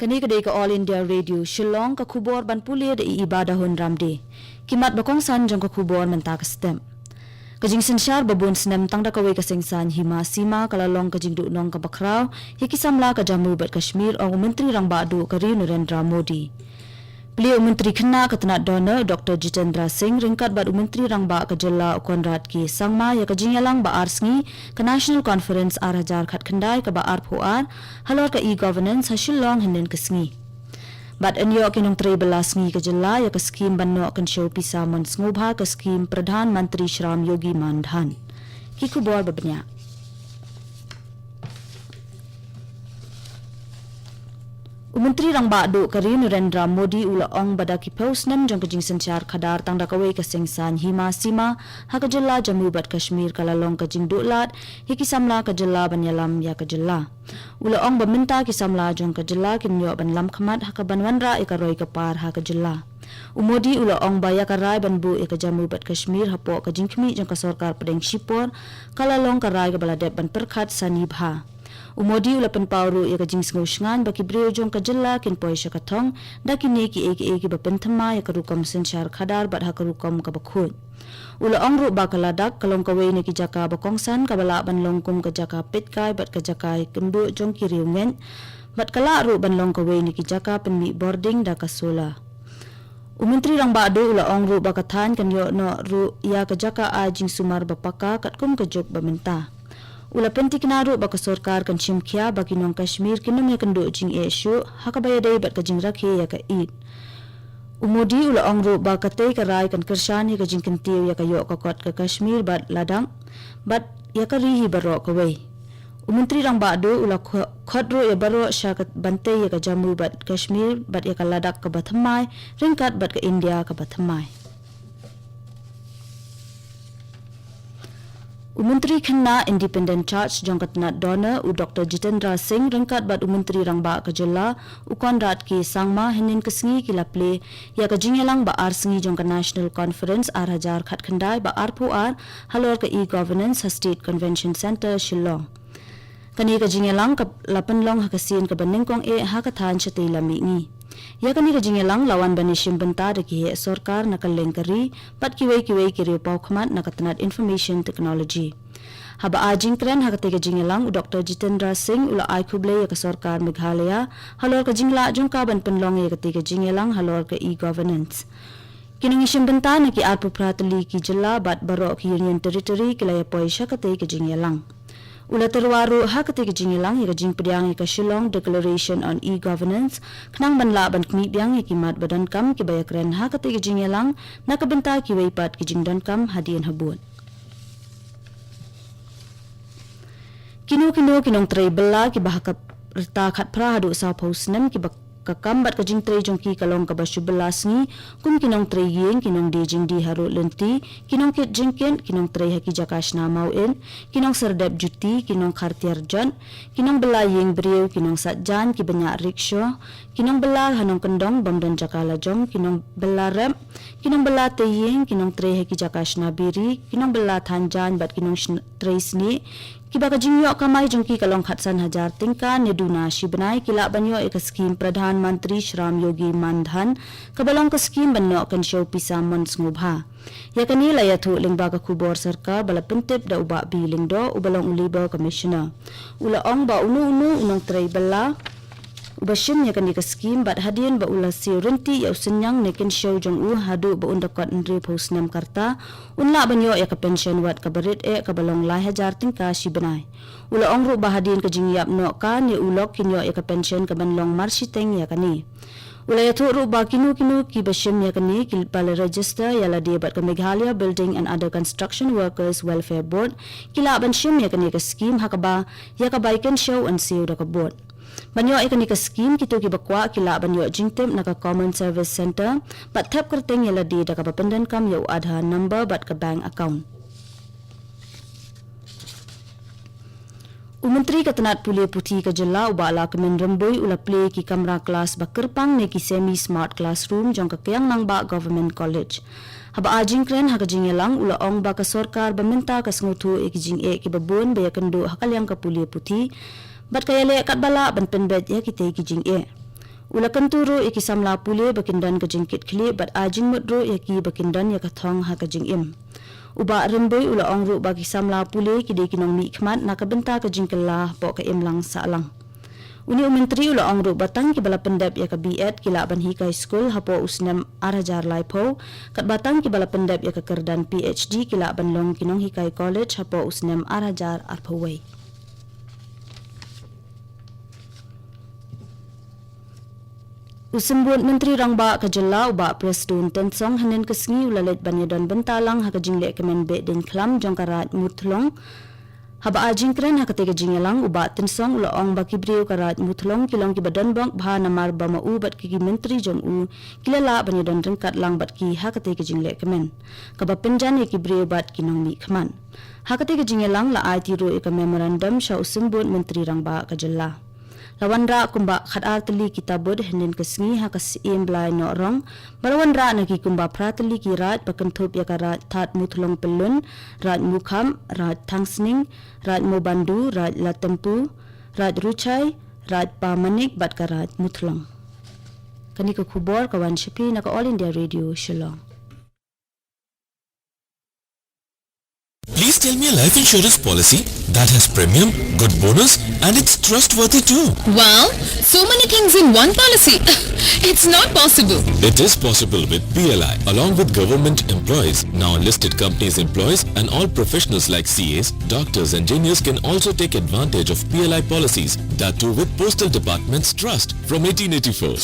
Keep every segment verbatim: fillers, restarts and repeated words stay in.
Kane ka dei ka All India Radio Shillong, ka khubor ban pule da i Iba Dahun Ramde. Ki mat ba kongsan jong ka khubor mynta ka step. Ka jingsynshar ba bun snem tang da kawei ka seng saiñ hima sima ka la long ka jingduhnong kaba khraw ïa ki samla ka Jammu bad Kashmir, ong u Myntri Rangbah Duh ka ri u Narendra Modi. Plie u Myntri Khynnah ka tnat DoNER u Doctor Jitendra Singh ryngkat bad u Myntri Rangbah ka jylla u Conrad K Sangma ïa ka jingïalang ba ar sngi ka National Conference ar hajar khatkhyndai kaba arphew ar halor ka e-governance ha Shillong hynnin ka sngi. Bad yn ïoh ki nongtrei bylla sngi ka jylla ïa ka skhim ban noh kynshew pisa mon sngewbha, ka skhim Pradhan Mantri Shram Yogi Man Dhan. Ki khubor ba bniah. U Myntri Rangbah Duh ka ri u Narendra Modi u la ong ba da ki phew snem jong ka jingsynshar khadar tang da kawei ka seng saiñ hima sima ha ka jylla Jammu bad Kashmir ka la long ka jingduh lad ïa ki samla ka jylla ban ïalam ïa ka jylla. U la ong ba mynta ki samla jong ka jylla kin ïoh ban lam khmat ha kaban wanrah ïa ka roi ka par ha ka jylla. U Modi u la ong ba ïa ka rai ban buh ïa ka Jammu bad Kashmir hapoh ka jingkhmih jong ka sorkar pdeng shipor ka la long ka rai kaba la dep ban pyrkhat sani bha. U Modi u la pynpaw ruh ïa ka jingsngew shngaiñ ba ki briew jong ka jylla kin poi sha ka thong da kine kiei kiei kiba pynthymmai ïa ka rukom synshar khadar bad ha ka rukom kaba khuid. U la ong ruh ba ka Ladakh ka long kawei na ki jaka ba kongsan kaba lah ban long kum ka jaka peitkai bad ka jaka ïakynduh jong ki riewngeit, bad ka lah ruh ban long kawei na ki jaka pynmih bording da ka solar. U Myntri Rangbah Duh u la ong ruh ba ka thaiñ kan ïoh noh ruh ïa ka jaka ai jingsumar ba paka katkum ka juk ba mynta. U la pyntikna ruh ba ka sorkar kan shim khia ba ki nong Kashmir kin ym ïakynduh jingeh shuh ha kaba ïadei bad ka jingrakhe ïa ka Eid. U Modi u la ong ruh ba katei ka rai kan kyrshan ïa ka jingkyntiew ïa ka ïoh ka kot ka Kashmir bad Ladakh bad ïa ka ri hi baroh kawei. U Myntri Rangbah Duh u la kho-, khot ruh ïa baroh sha ka ban tei ïa ka Jammu bad Kashmir bad ïa ka Ladakh kaba thymmai ryngkat bad ka India kaba thymmai. U Myntri Khynnah Independent Charge jong ka tnat DoNER u Doctor Jitendra Singh ryngkat bad u Myntri Rangbah ka jylla u Conrad K Sangma hynnin ka sngi ki la plie ïa ka jingïalang ba ar sngi jong ka National Conference ar hajar khatkhyndai ba arphew ar halor ka e-governance ha State Convention Centre Shillong. Kane ka jingïalang ka la pynlong ha ka sien kaba nyngkong eh ha ka thaiñ shatei lam mihngi. Ïa kane ka jingïalang la wan ban ïashim bynta da ki heh sorkar na kylleng ka ri bad kiwei kiwei ki riewpawkhmat na ka tnat Information Technology. Haba ai jingkren ha katei ka jingïalang u Doctor Jitendra Singh u la ai khublei ïa ka sorkar Meghalaya halor ka jinglah jong ka ban pynlong ïa katei ka jingïalang halor ka e-governance. Ki nongïashim bynta na ki arphew phra tylli ki jylla bad baroh ki Union Territory ki la ïapoi sha katei ka jingïalang. U la tyrwa ruh ha katei ka jingïalang ïa ka jingpdiang ïa ka Shillong Declaration on E-Governance khnang ban lah ban khmih biang ïa ki mat ba donkam kiba ïakren ha katei ka jingïalang na ka bynta kiwei pat ki jingdonkam hadien habud. Kino kino ki nongtrei bylla kiba ha ka rta khatphra haduh sawphew snem kiba ka kam bad ka jingtrei jong ki ka long kaba shu bylla sngi, kum ki nongtrei ïing, ki nongdie jingdie harud lynti, ki nongkit jingkit, ki nongtrei ha ki jaka shna mawïn, ki nongserdep juti, ki nongkhar tiar jot, ki nongbylla ïing briew, ki nongsait jaiñ, ki bniah rickshaw, ki nongbylla ha nongkyndong bym don jaka la jong, ki nongbylla rep, ki nongbylla tei ïing, ki nongtrei ha ki jaka shna biri, ki nongbylla thaiñ jaiñ bad ki nongtrei snieh, kiba ka jingïoh kamai jong ki ka long khatsan hajar tyngka ne duna shi bnai, ki lah ban ïoh ïa ka skhim Pradhan Mantri Shram Yogi Man Dhan, kaba long ka skhim ban noh kynshew pisa mon sngewbha. Ïa kane la ïathuh lyngba ka khubor sorkar ba la pyntip da u Bah B Lyngdoh uba long u Labour Commissioner. U la ong ba uno uno u nongtrei bylla uba shim ïa kane ka skhim bad hadien ba u la siew rynti ïa u synñiang ne kynshew jong u haduh ba un da kot hynriewphew snem ka rta, un lah ban ïoh ïa ka pension wat kaba rit eh kaba long lai hajar tyngka shi bnai. U la ong ruh ba hadien ka jingïap noh ka ne u lok kin ïoh ïa ka pension kaban long marshiteng ïa kane. U la ïathuh ruh ba kino kino kiba shim ïa kane kiba la register ïa lade bad ka Meghalaya Building and Other Construction Workers Welfare Board ki lah ban shim ïa kane ka skhim ha kaba ïa ka bai kynshew yn siew da ka board. Ban ïoh ïa kane ka skhim kito kiba kwah ki lah ban ïoh jingtip na ka Common Service Centre bad thep kyrteng ïa lade da kaba pyndonkam ïa u Aadhaar number bad ka bank account. U Myntri ka tnat pule puthi ka jylla u Bah Lahkmen Rymbui u la plie ki kamra klas ba kyrpang ne ki semi smart classroom jong ka Kiang Nangbah Government College. Haba ai jingkren ha ka jingïalang u la ong ba ka sorkar ba mynta ka sngewthuh ïa ki jingeh kiba bun ba ïakynduh ha ka liang ka pule puthi bad ka ïaleh katba lah ban pynbeit ïa kitei ki jingeh. U la kyntu ruh ïa ki samla pule ba kin don ka jingkitkhlieh bad ai jingmut ruh ïa ki ba kin don ïa ka thong ha ka jingim. U Bah Rymbui u la ong ruh ba ki samla pule ki dei ki nongmihkhmat na ka bynta ka jingkylla hapoh ka imlang sahlang. Une u myntri u la ong ruh ba tang kiba la pyndep ïa ka B.Ed ki lah ban hikai skul hapoh u snem ar hajar laiphew, katba tang kiba la pyndep ïa ka kyrdan Ph.D ki lah ban long ki nonghikai college hapoh u snem ar hajar arphew wei. U Symbud Myntri Rangbah ka Jylla u Bah Prestone Tynsong hynnin ka sngi u la leit ban ïadon bynta lang ha ka jingleh kmen beh dien khlam jong ka Raid Muthlong. Haba ai jingkren ha katei ka jingïalang, u Bah Tynsong u la ong ba ki briew ka Raid Muthlong ki long kiba donbok bha namar ba ma u bad ki, ki myntri jong u ki la lah ban ïadon ryngkat lang bad ki ha katei ka jingleh kmen kaba pynjan ïa ki briew bad ki nongmihkhmat. Ha katei ka jingïalang la aiti ruh ïa ka memorandum sha u Symbud Myntri Rangbah ka Jylla. La wanrah kumba khatar tylli ki tabut hynnin ka sngi ha ka Syiem Blai Nohrong, ba la wanrah na ki kumba phra tylli ki raid ba kynthup ïa ka Raid Thadmuthlong Pyllun, Raid Mukham, Raid Thangsning, Raid Mobandu, Raid Latempu, Raid Ruchai, Raid Pamanik bad ka Raid Muthlong. Kane ka khubor ka wan sha phi na ka All India Radio Shillong. Please tell me a life insurance policy that has premium, good bonus, and it's trustworthy too. Wow, so many things in one policy. It's not possible. It is possible with P L I, along with government employees. Now listed companies' employees and all professionals like C As, doctors, engineers can also take advantage of P L I policies. That too with Postal Department's trust from eighteen eighty-four.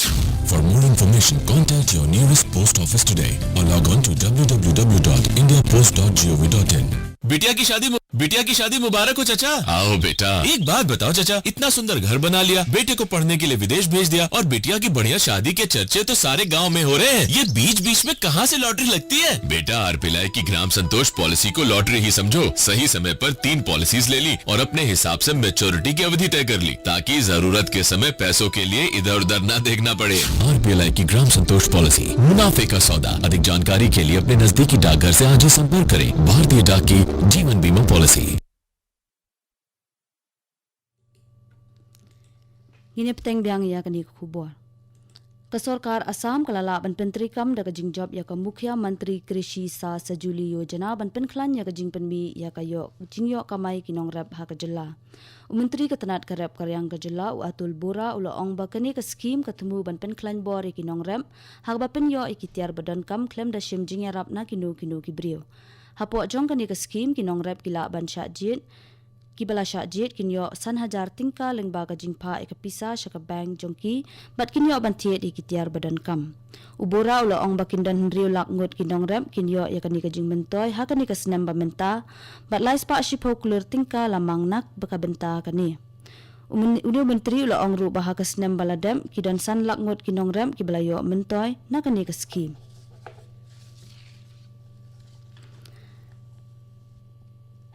For more information, contact your nearest post office today or log on to w w w dot india post dot g o v dot in. बिटिया की शादी मु-, बिटिया की शादी मुबारक हो चाचा। आओ बेटा। एक बात बताओ चाचा, इतना सुंदर घर बना लिया, बेटे को पढ़ने के लिए विदेश भेज दिया और बिटिया की बढ़िया शादी के चर्चे तो सारे गांव में हो रहे हैं। ये बीच बीच में कहाँ से लॉटरी लगती है? बेटा, आर पी एल आई की ग्राम संतोष पॉलिसी को लॉटरी ही समझो। सही समय पर तीन पॉलिसीज ले ली और अपने हिसाब से मैच्योरिटी की अवधि तय कर ली, ताकि जरूरत के समय पैसों के लिए इधर उधर ना देखना पड़े। आर पी एल आई की ग्राम संतोष पॉलिसी, मुनाफे का सौदा। अधिक जानकारी के लिए अपने नजदीकी डाकघर से आज ही संपर्क करें। भारतीय डाक की जीवन बीमा पॉलिसी। Ngin ïa bteng biang ïa kane ka khubor. Ka sorkar Assam ka la lah ban pyntreikam da ka jingjop ïa ka Mukhyamantri Krishi Sahayogya Yojana ban pynkhlaiñ ïa ka jingpynmih ïa ka ïoh, jingïoh kamai ki nongrep ha ka jylla. U Myntri ka tnat ka rep ka riang ka jylla u Atul Bora u la ong ba kane ka skhim ka thmu ban pynkhlaiñ bor ïa ki nongrep ha kaba pynïoh ïa ki tiar ba donkam khlem da shim jingïarap na kino kino ki briew. Hapoh jong kane ka skhim ki nongrep ki lah ban shah jied, kiba la shah jied kin ïoh san hajar tyngka lyngba ka jingphah ïa ka pisa sha ka bank jong ki bad kin ïoh ban thied ïa ki tiar ba donkam. U Bora u la ong ba kin don hynriew lak ngut ki nongrep kin ïoh ïa kane ka jingmyntoi ha kane ka snem ba mynta bad lai spah shiphew klur tyngka la mang na ka bynta kane. U myn-, une u myntri u la ong ruh ba ha ka snem ba la dep ki don san lak ngut ki nongrep kiba la ïoh myntoi na kane ka skhim.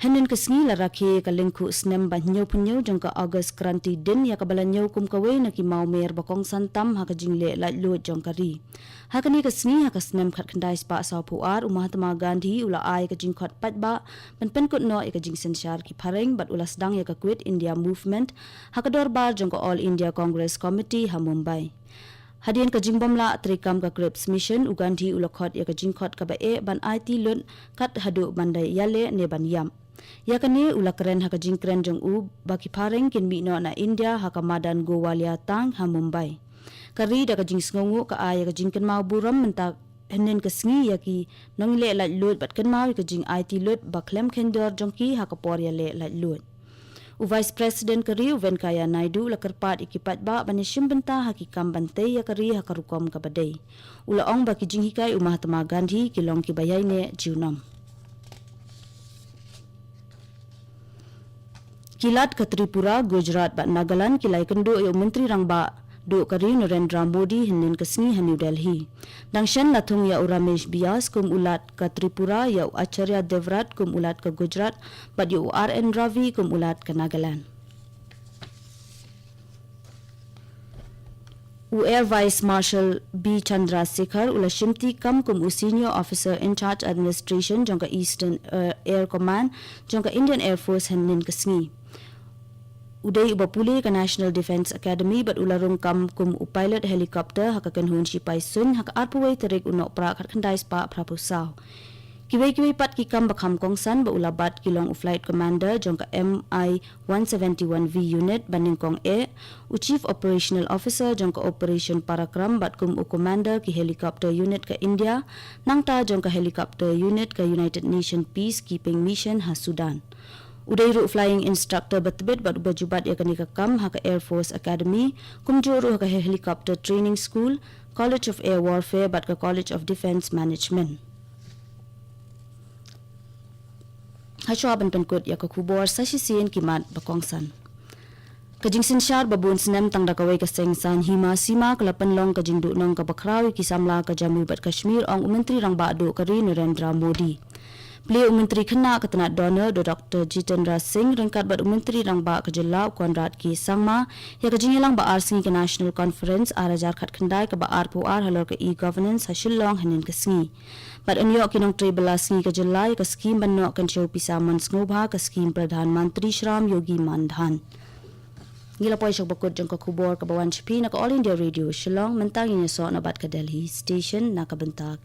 Hynnin ka sngi la rakhe ka lyngkhuh snem ba hynñiewphew hynñiew jong ka August Kranti Din ïa kaba la ñiew kum kawei na ki mawmer ba kongsan tam ha ka jingleh laitluid jong ka ri. Ha kane ka sngi ha ka snem khatkhyndai spah sawphew ar u Mahatma Gandhi u la ai ka jingkhot paidbah ban pynkut noh ïa ka jingsynshar ki phareng bad u la sdang ïa ka Quit India Movement ha ka dorbar jong ka All India Congress Committee ha Mumbai. Hadien ka jingbymlah treikam ka Cripps Mission, u Gandhi u la khot ïa ka jingkhot kaba eh ban aiti lut kat haduh ban da ïaleh ne ban ïap. Ïa kane u la kren ha ka jingkren jong u ba ki phareng kin mih noh na India ha ka madan Gowalia Tang ha Mumbai. Ka ri da ka jingsngewnguh ka ai ïa ka jingkynmaw burom mynta hynnin ka sngi ïa ki nongleh laitluid bad kynmaw ïa ka jingaiti lut ba khlem khein dor jong ki ha ka por ïaleh laitluid. U Vice President ka ri u Venkaiah Naidu u la kyrpad ïa ki paidbah ban ïashim bynta ha ki kam ban tei ïa ka ri ha ka rukom kaba dei. U la ong ba ki jinghikai u Mahatma Gandhi ki long kiba ïaineh junom. Ki lad ka Tripura, Gujarat bad Nagaland ki la ïakynduh ïa u Myntri Rangbah duh ka ri Narendra Modi hynnin ka sngi ha New Delhi. Dang shen la thung ïa u Ramesh Bias kum u lad ka Tripura, ïa u Acharya Devvrat kum u lad ka Gujarat bad ïa u R N Ravi kum u lad ka Nagaland. U Air Vice Marshal B Chandrasekhar u la shimti kam kum u Senior Officer in Charge Administration jong ka Eastern, eh, Air Command jong ka Indian Air Force hynnin ka sngi. u dei uba pule ka National Defence Academy bad u la rung kam kum u pilot helicopter ha ka kynhun shipai suin ha ka arphew wei tarik u Nohprah khatkhyndai spah phraphew saw. Kiwei kiwei pat ki kam ba kham kongsan ba u la bat ki long u flight commander jong ka M I one seventy-one V unit ba nyngkong eh, u chief operational officer jong ka Operation Parakram bad kum u commander ki helicopter unit ka India, nangta jong ka helicopter unit ka United Nation Peacekeeping Mission ha Sudan. U dei ruh flying instructor ba tbit bad uba ju bat ïa kane ka kam ha ka Air Force Academy, kumjuh ruh ha ka Helicopter Training School, College of Air Warfare bad ka College of Defence Management. Hashwa ban pynkut ïa ka khubor, sa shisien ki mat ba kongsan. Ka jingsynshar ba bun snem tang da kawei ka seng san hima sima ka la pynlong ka jingduhnong kaba khraw ïa ki samla ka Jammu bad Kashmir, ong u Myntri Rangbah Duh ka ri Narendra Modi. Plie u Myntri Khynnah ka tnat DoNER, u Doctor Jitendra Singh, ryngkat bad u Myntri Rangbah ka jylla u Conrad K Sangma ïa ka jingïalang ba ar sngi ka National Conference ar hajar khatkhyndai kaba arphew ar halor ka e-governance ha Shillong hynnin ka sngi. Bad yn ïoh ki nongtrei bylla sngi ka jylla ïa ka skhim ban noh kynshew pisa mon sngewbha, ka skhim Pradhan Mantri Shram Yogi Man Dhan. Ngi la poi sha kaba kut jong ka khubor kaba wan sha phi na ka All India Radio Shillong, mynta ngin ïasoh na bad ka Delhi Station na ka bynta